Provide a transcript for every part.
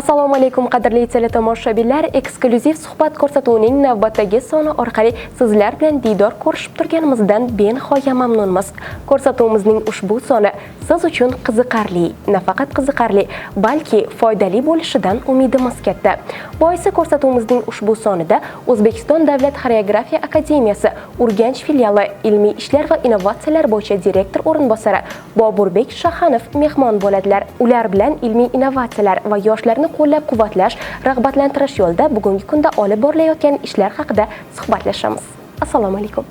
Assalomu alaykum, qadrli teletomoshabinlar. Eksklyuziv suhbat ko'rsatuvining navbatdagi soni orqali sizlar bilan diydor ko'rishib turganimizdan benihoya mamnunmiz. Ko'rsatuvimizning ushbu soni siz uchun qiziqarli, nafaqat qiziqarli, balki foydali bo'lishidan umidimiz katta. Boisi, ko'rsatuvimizning ushbu sonida O'zbekiston Davlat xoreografiya akademiyasi Urganch filiali ilmiy ishlar va innovatsiyalar bo'yicha direktor o'rinbosari Boburbek Shahanov mehmon bo'ladilar. Ular bilan ilmiy innovatsiyalar va yoshlarni qo'llab-quvvatlash, rag'batlantirish yo'lida bugungi kunda olib borilayotgan ishlar haqida suhbatlashamiz. Assalomu alaykum.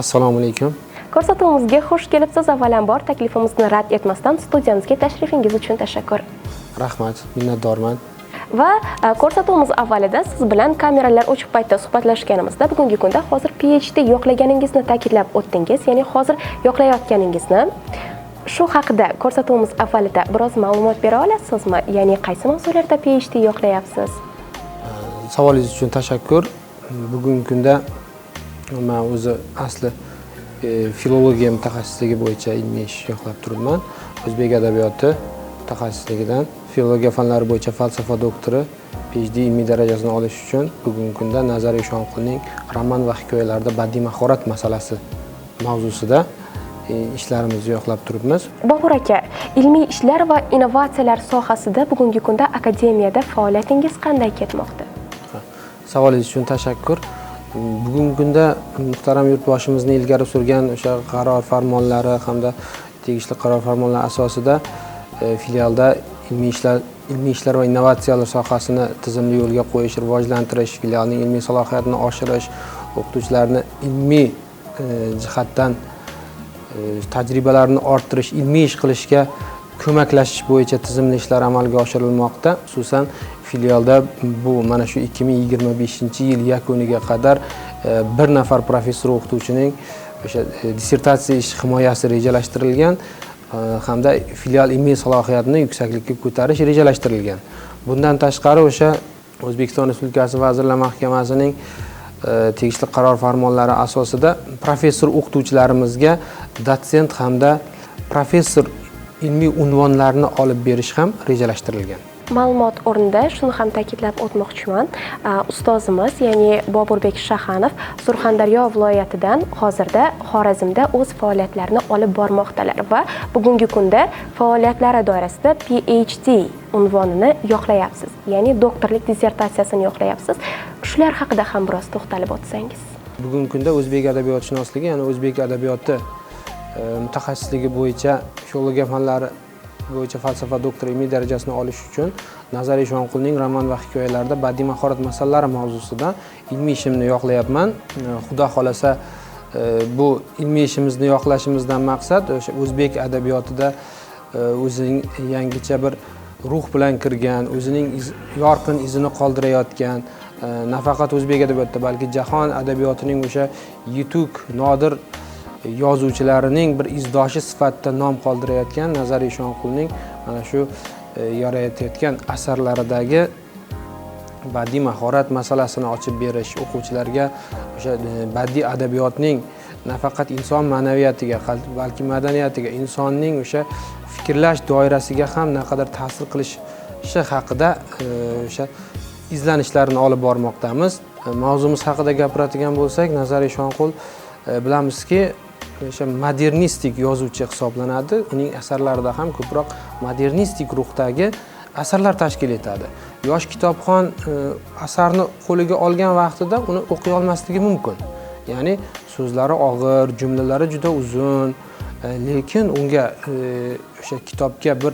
Assalomu alaykum. Ko'rsatuvimizga xush kelibsiz. Avvalambor, taklifimizni rad etmasdan studiyamizga tashrifingiz uchun tashakkur. Rahmat, minnatdorman. Va ko'rsatuvimiz avvalida siz bilan kameralar o'chiq paytda suhbatlashganimizda bugungi kunda hozir PhD yoqlaganingizni ta'kidlab o'tdingiz, ya'ni hozir yoqlayotganingizni. Shu haqida ko'rsatuvimiz avvalida biroz ma'lumot bera olasizmi? Ya'ni qaysi mavzularda PhD yoqlayapsiz? Savolingiz uchun tashakkur. Bugungi kunda man o'zi asli filologiya mutaxassisligi bo'yicha ilmiy ish yoqlab turibman. O'zbek adabiyoti mutaxassisligidan filologiya fanlari bo'yicha falsafa doktori PhD ilmiy darajasini olish uchun bugungi kunda Nazar Eshonqulning roman va hikoyalarida badiiy mahorat masalasi mavzusida ishlarimizni yoqlab turibmiz. Bobur aka, ilmiy ishlar va innovatsiyalar sohasida bugungi kunda akademiyada faoliyatingiz qanday ketmoqda? Savolingiz uchun tashakkur. Bugungi kunda muhtaram yurtboshimizni ilgari surgan o'sha qaror farmonlari hamda tegishli qaror farmonlar asosida filialda ilmiy ishlar va innovatsiyalar sohasini tizimli yo'lga qo'yish, rivojlantirish, filialning ilmiy salohiyatini oshirish, o'qituvchilarni ilmiy jihatdan tajribalarini orttirish, ilmiy ish qilishga ko'maklashish bo'yicha tizimli ishlar amalga oshirilmoqda. Xususan, filialda bu mana shu 2025 yil yakuniga qadar bir nafar professor o'qituvchining o'sha dissertatsiya ish himoyasi rejalashtirilgan hamda filial ilmiy salohiyatini yuksaklikka ko'tarish rejalashtirilgan. Bundan tashqari, o'sha O'zbekiston Respublikasi Vazirlar Mahkamasining tegishli qaror farmonlari asosida professor o'qituvchilarimizga dotsent hamda professor ilmiy unvonlarini olib berish ham rejalashtirilgan. Ma'lumot o'rnida shuni ham ta'kidlab o'tmoqchiman. Ustozimiz, ya'ni Boburbek Shahanov Surxondaryo viloyatidan, hozirda Xorazmda o'z faoliyatlarini olib bormoqdalar va bugungi kunda faoliyatlari doirasida PhD unvonini yoqlayapsiz, ya'ni doktorlik dissertatsiyasini yoqlayapsiz. Shular haqida ham biroz to'xtalib o'tsangiz. Bugungi kunda o'zbek adabiyotshunosligi, ya'ni o'zbek adabiyoti mutaxassisligi bo'yicha filologiya fanlari bo'yicha falsafa doktori ilmiy darajasini olish uchun Nazar Eshonqulning roman va hikoyalarida badiiy mahorat masalalari mavzusida ilmiy ishimni yoqlayapman. Xudo xohlasa, bu ilmiy ishimizni yoqlashimizdan maqsad o'sha o'zbek adabiyotida o'zining yangicha bir ruh bilan kirgan, o'zining yorqin izini qoldirayotgan, nafaqat o'zbek adabiyotida, balki jahon adabiyotining o'sha yetuk, nodir yozuvchilarining bir izdoshi sifatida nom qoldirayotgan Nazar Eshonqulning mana shu yaratayotgan asarlaridagi badiiy mahorat masalasini ochib berish, o'quvchilarga o'sha badiiy adabiyotning nafaqat inson ma'naviyatiga, balki madaniyatiga, insonning o'sha fikrlash doirasiga ham naqadar ta'sir qilishi haqida o'sha izlanishlarni olib bormoqdamiz. Mavzumiz haqida gapiradigan bo'lsak, Nazar Eshonqul, bilamizki, o'sha modernistik yozuvchi hisoblanadi. Uning asarlarida ham ko'proq modernistik ruhdagi asarlar tashkil etadi. Yosh kitobxon asarni qo'liga olgan vaqtida uni o'qiy olmasligi mumkin. Ya'ni so'zlari og'ir, jumlalari juda uzun, lekin unga o'sha kitobga bir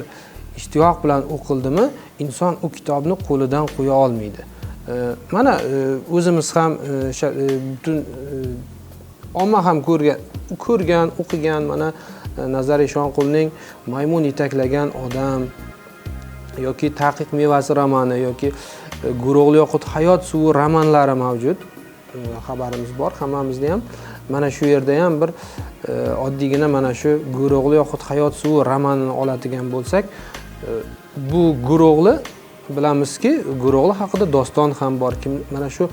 ishtiyoq bilan o'qildimi, inson u kitobni qo'lidan qo'ya olmaydi. Mana o'zimiz ham, o'sha butun omma ham ko'rgan, o'qigan mana Nazar Eshonqulning "Maymun yetaklagan odam" yoki "Taqiq mevasi" romani yoki "Go'ro'g'li yoxud hayot suvi" romanlari mavjud. Xabarimiz bor hammamizni ham. Mana shu yerda ham bir oddiygina mana shu "Go'ro'g'li yoxud hayot suvi" romanini oladigan bo'lsak, bu Go'ro'g'li, bilamizki, Go'ro'g'li haqida doston ham bor. Kim mana shu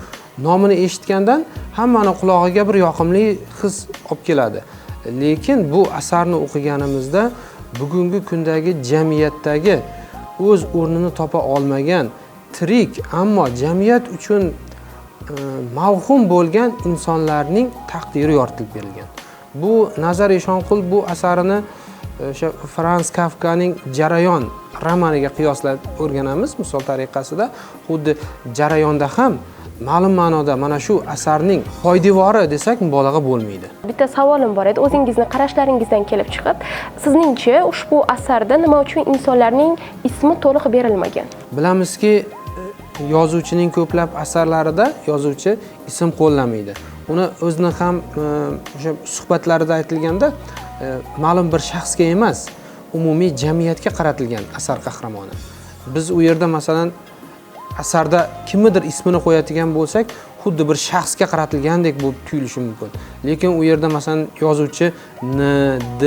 nomini eshitgandan hammani qulog'iga bir yoqimli his olib keladi. Lekin bu asarni o'qiganimizda bugungi kundagi jamiyatdagi o'z o'rnini topa olmagan tirik, ammo jamiyat uchun mavhum bo'lgan insonlarning taqdiri yoritilib berilgan. Bu Nazar Eshonqul bu asarini o'sha Frans Kafkaning Jarayon romaniga qiyoslab o'rganamiz misol tariqasida. Xuddi Jarayonda ham ma'lum ma'noda mana shu asarning poydevori desak mubolag'a bo'lmaydi. Bitta savolim bor edi, o'zingizni qarashlaringizdan kelib chiqib, sizningcha ushbu asarda nima uchun insonlarning ismi to'liq berilmagan? Bilamizki, yozuvchining ko'plab asarlarida yozuvchi ism qo'llamaydi. Uni o'zini ham o'sha suhbatlarida aytilganda ma'lum bir shaxsga emas, umumiy jamiyatga qaratilgan asar qahramoni. Biz u yerda masalan asarda kimnidir ismini qo'yadigan bo'lsak, xuddi bir shaxsga qaratilgandek bo'lib tuyulishi mumkin. Lekin u yerda masalan yozuvchi N, D,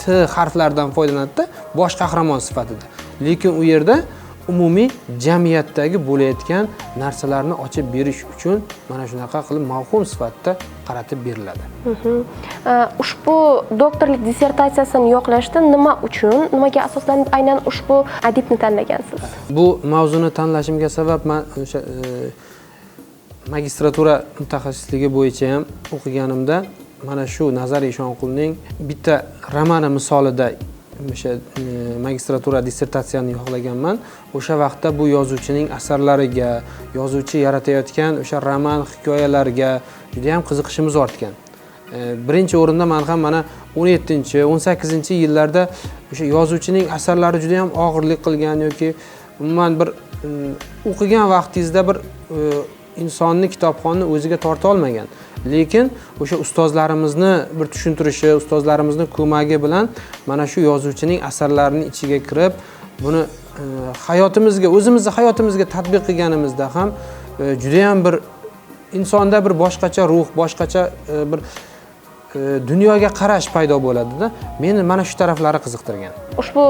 T harflaridan foydalanadi-da, bosh qahramon sifatida. Lekin u yerda umumiy jamiyatdagi bo'layotgan narsalarni ochib berish uchun mana shunaqa qilib mavhum sifatida qaratib beriladi. Ushbu doktorlik dissertatsiyasini yoqlashda nima uchun, nimaga asoslanib aynan ushbu adibni tanlagansiz? Bu mavzuni tanlashimga sabab men o'sha magistratura mutaxassisligi bo'yicha ham o'qiganimda mana shu Nazar Eshonqulning bitta romani misolida o'sha magistratura dissertatsiyani yoqlaganman. O'sha vaqtda bu yozuvchining asarlariga, yozuvchi yaratayotgan o'sha roman hikoyalarga juda ham qiziqishimiz ortgan. Birinchi o'rinda men ham mana 17-, 18-yillarda o'sha yozuvchining asarlari juda ham og'irlik qilgan yoki umuman bir o'qigan vaqtingizda bir insonni, kitobxonni o'ziga torta olmagan. Lekin o'sha ustozlarimizni bir tushuntirishi, ustozlarimizni ko'magi bilan mana shu yozuvchining asarlarini ichiga kirib, buni hayotimizga, o'zimizni hayotimizga tatbiq qilganimizda ham juda ham bir insonda bir boshqacha ruh, boshqacha bir dunyoga qarash paydo bo'ladida. Meni mana shu taraflari qiziqtirgan. Ushbu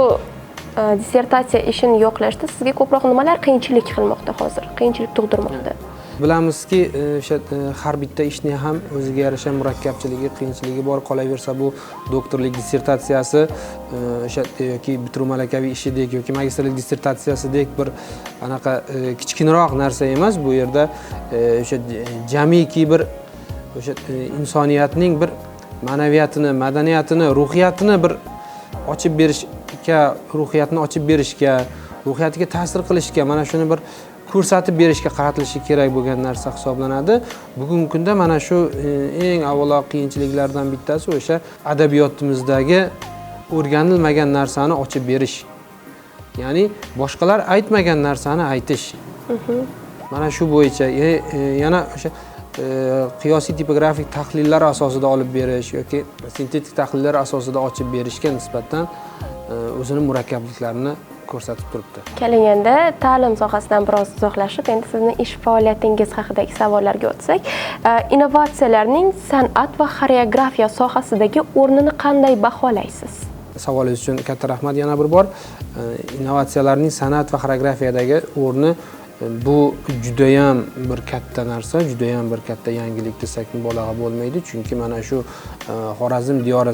dissertatsiya ishini yoqlashda sizga ko'proq nimalar qiyinchilik qilmoqda hozir? Qiyinchilik tug'dirmoqda? Bilamizki, o'sha har bitta ishni ham o'ziga yarasha murakkabchiligi, qiyinchiligi bor. Qolaversa bu doktorlik dissertatsiyasi o'sha yoki bitiruv malakaviy ishidek yoki magistrlik dissertatsiyasidek bir anaqa kichkinaroq narsa emas. Bu yerda o'sha jamiki bir o'sha insoniyatning bir ma'naviyatini, madaniyatini, ruhiyatini bir ochib berishga, ruhiyatni ochib berishga, ruhiyatiga ta'sir qilishga, mana shuni bir ko'rsatib berishga qaratilishi kerak bo'lgan narsa hisoblanadi. Bugungi kunda mana shu eng avvalo qiyinchiliklardan bittasi o'sha adabiyotimizdagi o'rganilmagan narsani ochib berish. Ya'ni boshqalar aytmagan narsani aytish. Mana shu bo'yicha yana o'sha qiyosiy tipografik tahlillar asosida olib berish yoki sintetik tahlillar asosida ochib berishga nisbatan o'zini murakkabliklarini ko'rsatib turibdi. Keling endi ta'lim sohasidan biroz uzoqlashib, endi sizni ish faoliyatingiz haqidagi savollarga o'tsak, innovatsiyalarning san'at va xoreografiya sohasidagi o'rnini qanday baholaysiz? Savolingiz uchun katta rahmat yana bir bor. Innovatsiyalarning san'at va xoreografiyadagi o'rni bu juda ham bir katta narsa, juda ham bir katta yangilik desak mubolag'a bo'lmaydi, chunki mana shu Xorazm diyori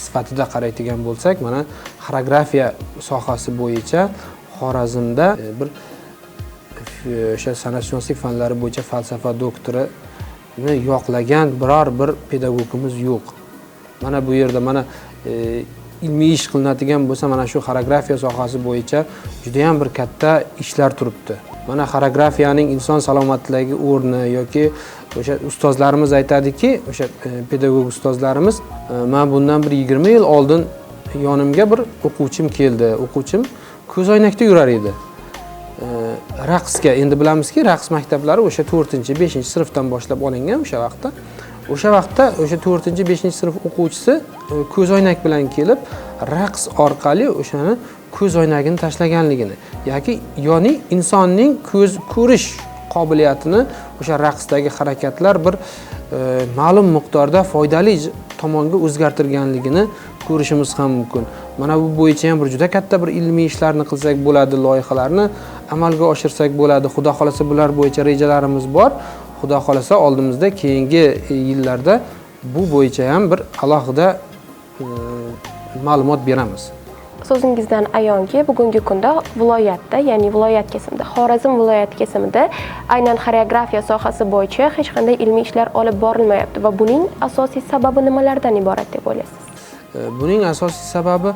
sifatida qaraydigan bo'lsak, mana xoreografiya sohasi bo'yicha Xorazmda bir o'sha san'atshunoslik fanlari bo'yicha falsafa doktorini yoqlagan biror bir pedagogimiz yo'q. Mana bu yerda mana ilmiy ish qilinadigan bo'lsa, mana shu xoreografiya sohasi bo'yicha juda ham bir katta ishlar turibdi. Mana xoreografiyaning inson salomatligidagi o'rni yoki o'sha ustozlarimiz aytadiki, o'sha pedagog ustozlarimiz, men bundan bir 20 yil oldin yonimga bir o'quvchim keldi. O'quvchim ko'zoynakda yurar edi. Raqsga, endi bilamizki, raqs maktablari o'sha 4-chi, 5-chi sinfdan boshlab olingan o'sha vaqtda. O'sha vaqtda o'sha 4-chi, 5-chi sinf o'quvchisi ko'zoynak bilan kelib, raqs orqali o'shani ko'zoynagini tashlaganligini yoki ya'ni insonning ko'z ko'rish qobiliyatini o'sha raqsdagi harakatlar bir ma'lum miqdorda foydali tomonga o'zgartirganligini ko'rishimiz ham mumkin. Mana bu bo'yicha ham bir juda katta bir ilmiy ishlarni qilsak bo'ladi, loyihalarni amalga oshirsak bo'ladi. Xudo xolasa bular bo'yicha rejalarimiz bor. Xudo xolasa oldimizda keyingi yillarda bu bo'yicha ham bir alohida ma'lumot beramiz. So'zingizdan ayonki, bugungi kunda viloyatda, ya'ni viloyat kesimida, Xorazm viloyati kesimida aynan xoreografiya sohasi bo'yicha hech qanday ilmiy ishlar olib borilmayapti va buning asosiy sababi nimalardan iborat deb o'ylaysiz? Buning asosiy sababi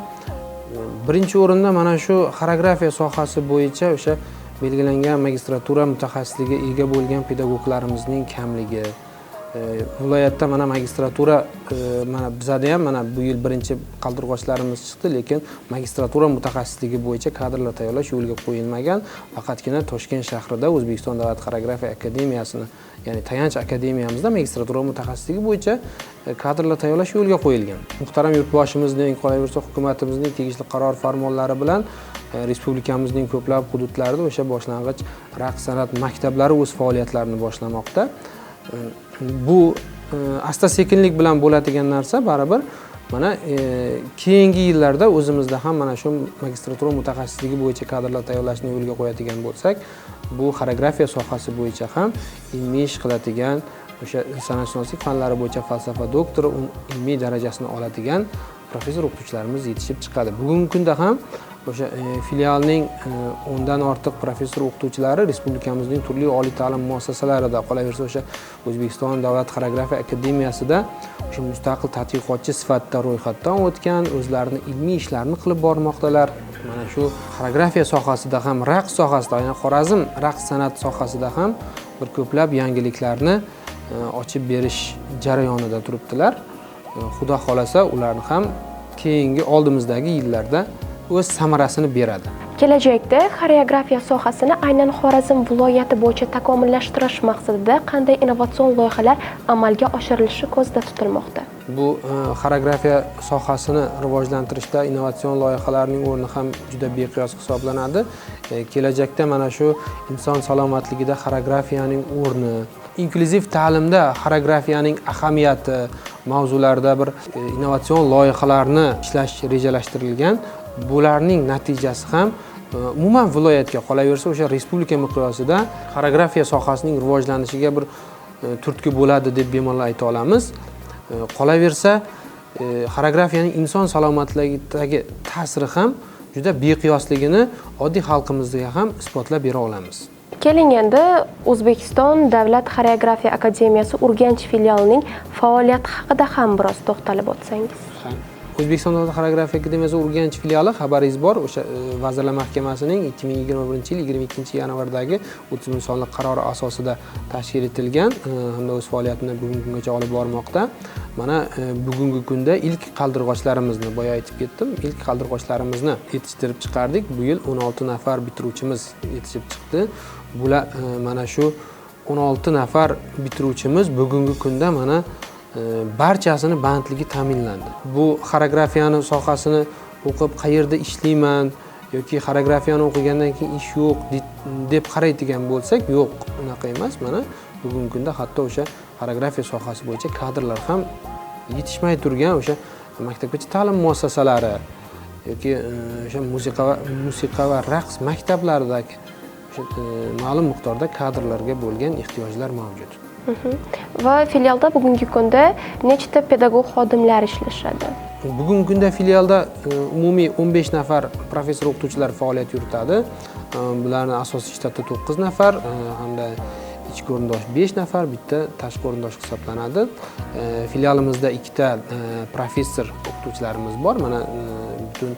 birinchi o'rinda mana shu xoreografiya sohasi bo'yicha o'sha belgilangan magistratura mutaxassisligiga ega bo'lgan pedagoglarimizning kamligi. Viloyatda mana magistratura, mana bizada ham mana bu yil birinchi qaldirg'ochlarimiz chiqdi, lekin magistratura mutaxassisligi bo'yicha kadrlar tayyorlash yo'lga qo'yilmagan. Faqatgina Toshkent shahrida O'zbekiston davlat xoreografiya akademiyasini, ya'ni tayanch akademiyamizda magistratura mutaxassisligi bo'yicha kadrlar tayyorlash yo'lga qo'yilgan. Muhtaram yurtboshimizning, qolaversa hukumatimizning tegishli qaror farmonlari bilan respublikamizning ko'plab hududlarida o'sha boshlang'ich raqs san'at maktablari o'z faoliyatlarini boshlamoqda. Bu asta-sekinlik bilan bo'ladigan narsa, baribir mana keyingi yillarda o'zimizda ham mana shu magistratura mutaxassisligi bo'yicha kadrlar tayyorlashni yo'lga qo'yadigan bo'lsak, bu xoreografiya sohasi bo'yicha ham ilmiy ish qiladigan, o'sha san'atshunoslik fanlari bo'yicha falsafa doktori ilmiy darajasini oladigan professor o'qituvchilarimiz yetishib chiqadi. Bugungi kunda ham o'sha filialning 10dan ortiq professor o'qituvchilari respublikamizning turli oliy ta'lim muassasalarida, qolaversa o'sha O'zbekiston davlat xoreografiya akademiyasida o'sha mustaqil tadqiqotchi sifatida ro'yxatdan o'tgan, o'zlarini ilmiy ishlarini qilib bormoqdalar. Mana shu xoreografiya sohasida ham, raqs sohasida, ya'ni Xorazm raqs san'at sohasida ham bir ko'plab yangiliklarni ochib berish jarayonida turibdilar. Xudo xolasa ularni ham keyingi oldimizdagi yillarda o'z samarasini beradi. Kelajakda xoreografiya sohasini aynan Xorazm viloyati bo'yicha takomillashtirish maqsadida qanday innovatsion loyihalar amalga oshirilishi ko'zda tutilmoqda? Bu xoreografiya sohasini rivojlantirishda innovatsion loyihalarning o'rni ham juda beqiyos hisoblanadi. Kelajakda mana shu inson salomatligida xoreografiyaning o'rni, inklyuziv ta'limda xoreografiyaning ahamiyati mavzularida bir innovatsion loyihalarni ishlash rejalashtirilgan. Bularning natijasi ham umuman viloyatga, qolaversa o'sha respublika miqyosida xoreografiya sohasining rivojlanishiga bir turtki bo'ladi deb bemalol ayta olamiz. Qolaversa xoreografiyaning inson salomatligidagi ta'siri ham juda beqiyosligini oddiy xalqimizga ham isbotlab bera olamiz. Keling endi O'zbekiston davlat xoreografiya akademiyasi Urganch filialining faoliyati haqida ham biroz to'xtalib o'tsangiz. O'zbekiston davlat xoreografiya akademiyasi Urganch filiali, xabaringiz bor, o'sha Vazirlar Mahkamasining 2021-yil 22-yanvardagi 30 sonli qarori asosida tashkil etilgan hamda o'z faoliyatini bugungi kungacha olib bormoqda. Mana bugungi kunda ilk qaldirg'ochlarimizni, boya aytib ketdim, ilk qaldirg'ochlarimizni yetishtirib chiqardik. Bu yil 16 nafar bitiruvchimiz yetishib chiqdi. Bular mana shu 16 nafar bitiruvchimiz bugungi kunda mana barchasini bandligi ta'minlandi. Bu xoreografiyani sohasini o'qib qayerda ishlayman yoki xoreografiyani o'qigandan keyin ish yo'q deb qaraydigan bo'lsak, yo'q, unaqa emas. Mana bugungi kunda hatto o'sha xoreografiya sohasi bo'yicha kadrlar ham yetishmay turgan o'sha maktabgacha ta'lim muassasalari yoki o'sha musiqa va raqs maktablaridagi o'sha ma'lum miqdorda kadrlarga bo'lgan ehtiyojlar mavjud. Va filialda bugungi kunda nechta pedagog xodimlar ishlashadi? Bugungi kunda filialda umumiy 15 nafar professor o'qituvchilar faoliyat yuritadi. Bularning asosiy shtatda 9 nafar hamda ichki o'rindosh 5 nafar, bitta tashqi o'rindosh hisoblanadi. Filialimizda 2ta professor o'qituvchilarimiz bor. Mana butun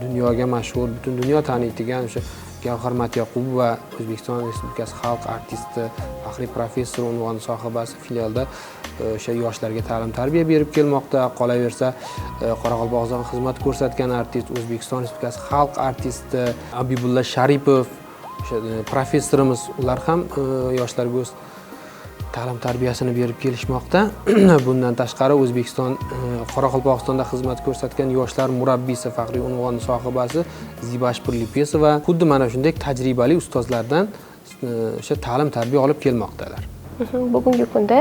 dunyoga mashhur, butun dunyo taniydigan o'sha Gavhar Matyoqubova, O'zbekiston Respublikasi xalq artisti, faxriy professor unvoni sohibasi filialda o'sha yoshlarga ta'lim tarbiya berib kelmoqda. Qolaversa, Qoraqalpog'iston xizmat ko'rsatgan artist, O'zbekiston Respublikasi xalq artisti Abibulla Sharipov, o'sha professorimiz, ular ham yoshlarga o'z ta'lim tarbiyasini berib kelishmoqda. Bundan tashqari O'zbekiston Qoraqalpog'istonda xizmat ko'rsatgan yoshlar murabbiysi faxriy unvoni sohibasi Zibash Pirlipesova xuddi mana shunday tajribali ustozlardan o'sha ta'lim tarbiya olib kelmoqdalar. Bugungi kunda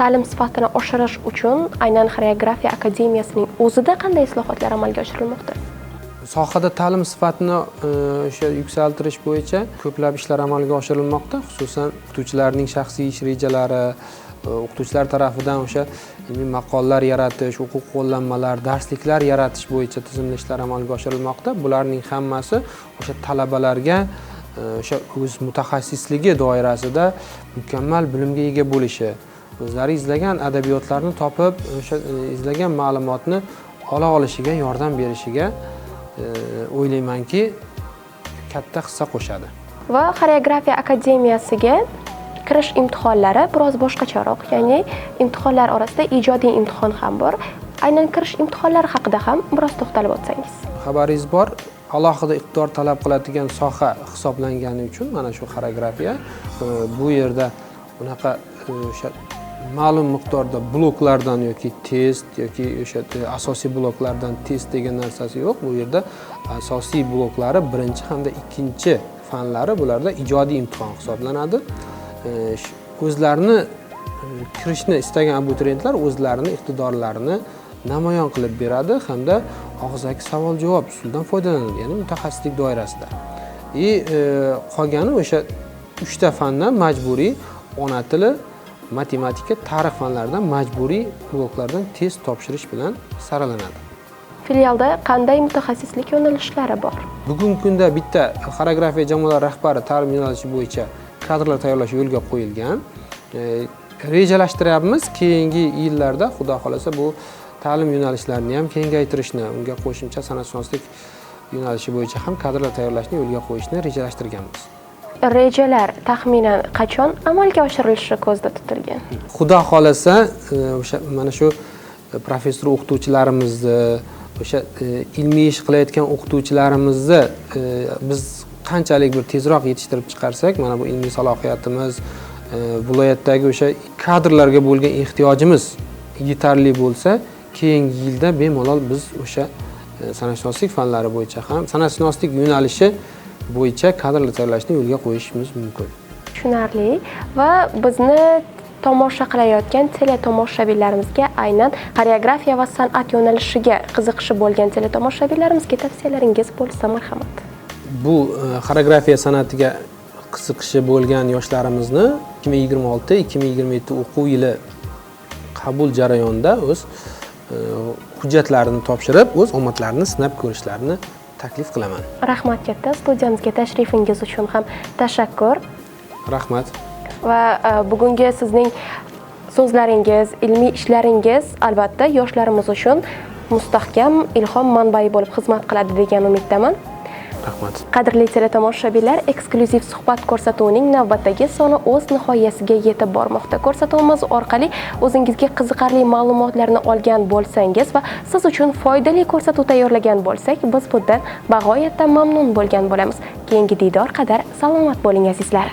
ta'lim sifatini oshirish uchun aynan xoreografiya akademiyasining o'zida qanday islohotlar amalga oshirilmoqda? Sohada ta'lim sifatini o'sha yuksaltirish bo'yicha ko'plab ishlar amalga oshirilmoqda. Xususan, o'qituvchilarning shaxsiy ish rejalari, O'qituvchilar tarafidan o'sha ilmiy maqolalar yaratish, o'quv qo'llanmalar, darsliklar yaratish bo'yicha tizimli ishlar amalga oshirilmoqda. Bularning hammasi o'sha talabalarga o'sha o'z mutaxassisligi doirasida mukammal bilimga ega bo'lishi, o'zlari izlagan adabiyotlarni topib, o'sha izlagan ma'lumotni ola olishiga yordam berishiga o'ylaymanki katta hissa qo'shadi. Va xoreografiya akademiyasiga kirish imtihonlari biroz boshqacharoq, ya'ni imtihonlar orasida ijodiy imtihon ham bor. Aynan kirish imtihonlari haqida ham biroz to'xtalib o'tsangiz. Xabaringiz bor, alohida iqtidor talab qiladigan soha hisoblangani uchun mana shu xoreografiya bu yerda unaqa o'sha ma'lum miqdorda bloklardan yoki test yoki o'sha asosiy bloklardan test degan narsasi yo'q. Bu yerda asosiy bloklari birinchi hamda ikkinchi fanlari, bularda ijodiy imtihon hisoblanadi. O'zlarini kirishni istagan abituriyentlar o'zlarini iqtidorlarini namoyon qilib beradi hamda og'zaki savol-javob usulidan foydalanadi, ya'ni mutaxassislik doirasida. Qolgani o'sha 3 ta fandan majburiy ona tili, matematika, tarix fanlaridan majburiy bloklardan test topshirish bilan saralanadi. Filialda qanday mutaxassislik yo'nalishlari bor? Bugungi kunda bitta xoreografiya jamoalari rahbari ta'lim yo'nalishi bo'yicha kadrlar tayyorlash yo'lga qo'yilgan. Rejalashtiryapmiz, keyingi yillarda Xudo xolasa bu ta'lim yo'nalishlarini ham kengaytirishni, unga qo'shimcha san'atshunoslik yo'nalishi bo'yicha ham kadrlar tayyorlashni yo'lga qo'yishni rejalashtirganmiz. Rejalar taxminan qachon amalga oshirilishi ko'zda tutilgan? Xudo xolasa o'sha mana shu professor o'qituvchilarimizni, o'sha ilmiy ish qilayotgan o'qituvchilarimizni biz qanchalik bir tezroq yetishtirib chiqarsak, mana bu ilmiy salohiyatimiz, viloyatdagi o'sha kadrlarga bo'lgan ehtiyojimiz yetarli bo'lsa, keyingi yilda bemalol biz o'sha san'atshunoslik fanlari bo'yicha ham, san'atshunoslik yo'nalishi bo'yicha kadrlar tayyorlashni yo'lga qo'yishimiz mumkin. Tushunarli. Va bizni tomosha qilayotgan teletomoshabinlarimizga aynan xoreografiya va san'at yo'nalishiga qiziqishi bo'lgan teletomoshabinlarimizga tavsiyalaringiz bo'lsa, marhamat. Bu xoreografiya san'atiga qiziqishi bo'lgan yoshlarimizni 2026-2027 o'quv yili qabul jarayonida o'z hujjatlarini topshirib, o'z omadlarini sinab ko'rishlarini taklif qilaman. Rahmat katta, studiyamizga tashrifingiz uchun ham tashakkur. Rahmat. Va bugungi sizning so'zlaringiz, ilmiy ishlaringiz albatta yoshlarimiz uchun mustahkam ilhom manbai bo'lib xizmat qiladi degan umiddaman. Rahmat. Qadrli teletomoshabinlar, eksklyuziv suhbat ko'rsatuvining navbatdagi soni o'z nihoyasiga yetib bormoqda. Ko'rsatuvimiz orqali o'zingizga qiziqarli ma'lumotlarni olgan bo'lsangiz va siz uchun foydali ko'rsatuv tayyorlagan bo'lsak, biz bundan bag'oyatda mamnun bo'lgan bo'lamiz. Keyingi diydor qadar salomat bo'ling azizlar.